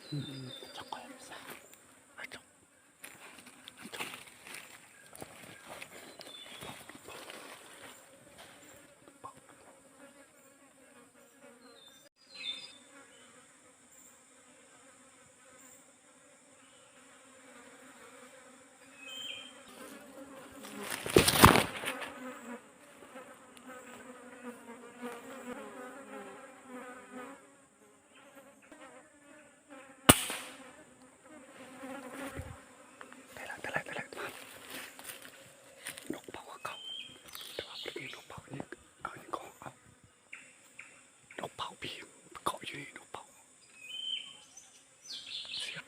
ໄດ້ລະ ໄດ້ລະ ໄດ້ລະ ມາ ນົກເປົ້າເຂົາ ແຕ່ວ່າບໍ່ໄດ້ຍິນນົກເປົ້ານີ້ ເອົາ ຍັງກໍເອົາ ນົກເປົ້າພີ່ ເກາະຢູ່ນີ້ ນົກເປົ້າ ສຽງ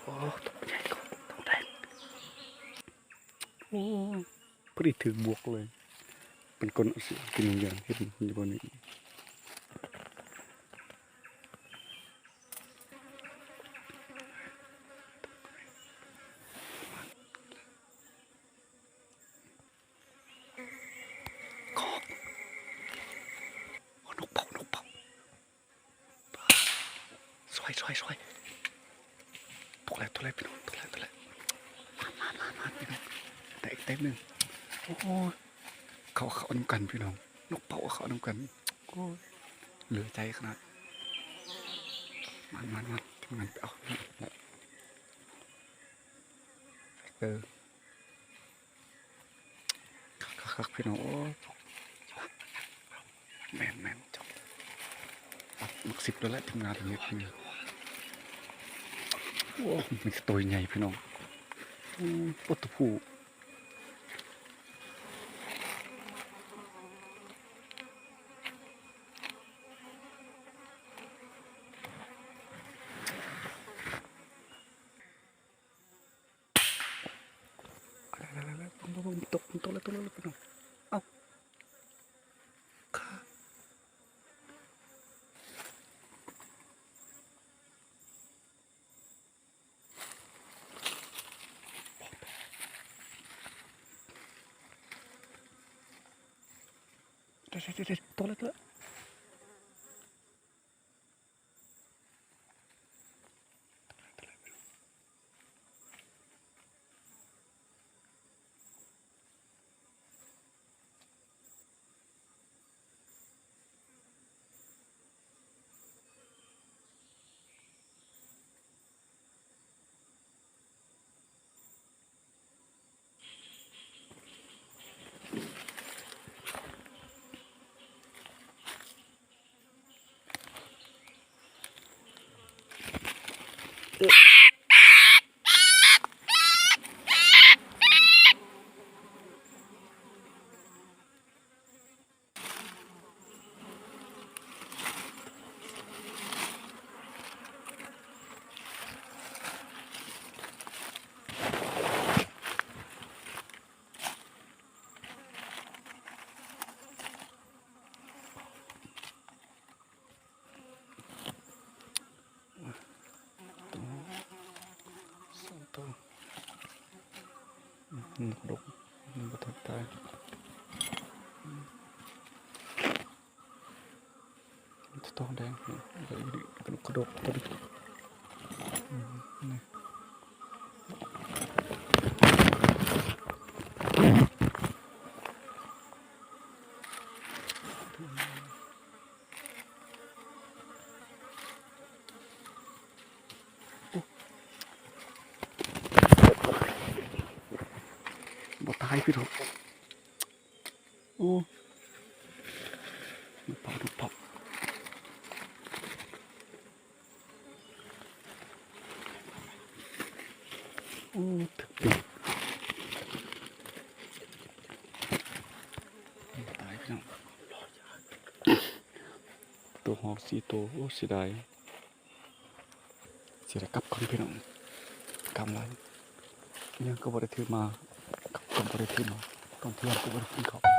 ໂອ້ ຕົວໃຫຍ່ ຕົວ ຕົວແດງ ໂອ້ ພໍດີຖືກບວກເລີຍ ເປັນກົ້ນເອົາຊິກິນຢ່າງເຫັນຢູ່ບ່ອນນີ້. ກອກ ໂອ້ ນົກເປົ້າ ນົກເປົ້າ ສວຍ ສວຍ ສວຍ ຕົກແລ້ວ ຕົກແລ້ວພີ່ນ້ອງ ຕົກແລ້ວ ຕົກແລ້ວ ມາ ມາ ມາ ມາ ພີ່ນ້ອງ ໄດ້ອີກເຕັມໜຶ່ງ ໂອ້ ເຂົາ ເຂົານຳກັນພີ່ນ້ອງ ນົກເປົ້າເຂົານຳກັນ ໂອ້ຍ ເຫຼືອໃຈຂະໜາດ ມາ ມາ ມາ ທີມງານໄປເອົາ ເອີ. ຄັກໆໆ ພີ່ນ້ອງ ໂອ້ ແມ່ນໆ ຈັບ ປັດໝາກສິບແລ້ວແຫຼະ ທີມງານເຮັດນີ້ ໂອ້ ມີແຕ່ໂຕໃຫຍ່ພີ່ນ້ອງ ໂອ້ ໂອ້ ໂຕຜູ້. ຕົກ ຕົກແລ້ວ ຕົກແລ້ວ ຕົກແລ້ວ ເອົ້າ ເດ ເດ ເດ ເດ ຕົກແລ້ວ ຕົກແລ້ວ. ສອງໂຕ ອືມ ນົກກະດົກ ມັນບໍ່ທັນຕາຍ ອືມ ມັນຈະທ້ອງແດງ ແລ້ວອີກນີ້ກະດູກກະດົກໂຕນີ້ ອືມ ນີ້. ບໍ່ຕາຍພີ່ນ້ອງ ໂອ້ ນກເປົ້າ ນກເປົ້າ. ໂອ້ ຖືກປີກ ຕາຍພີ່ນ້ອງ ໂຕຮອກສີ່ໂຕ ໂອ້ ເສຍດາຍ ເສຍດາຍ ກັບກ່ອນພີ່ນ້ອງ ກຳໄລ ອີ່ຫຍັງກໍບໍ່ໄດ້ຖືມາ ກັບ ເພິ່ນບໍ່ໄດ້ກິນ ຕອນທ່ຽງກໍບໍ່ໄດ້ກິນເຂົ້າ.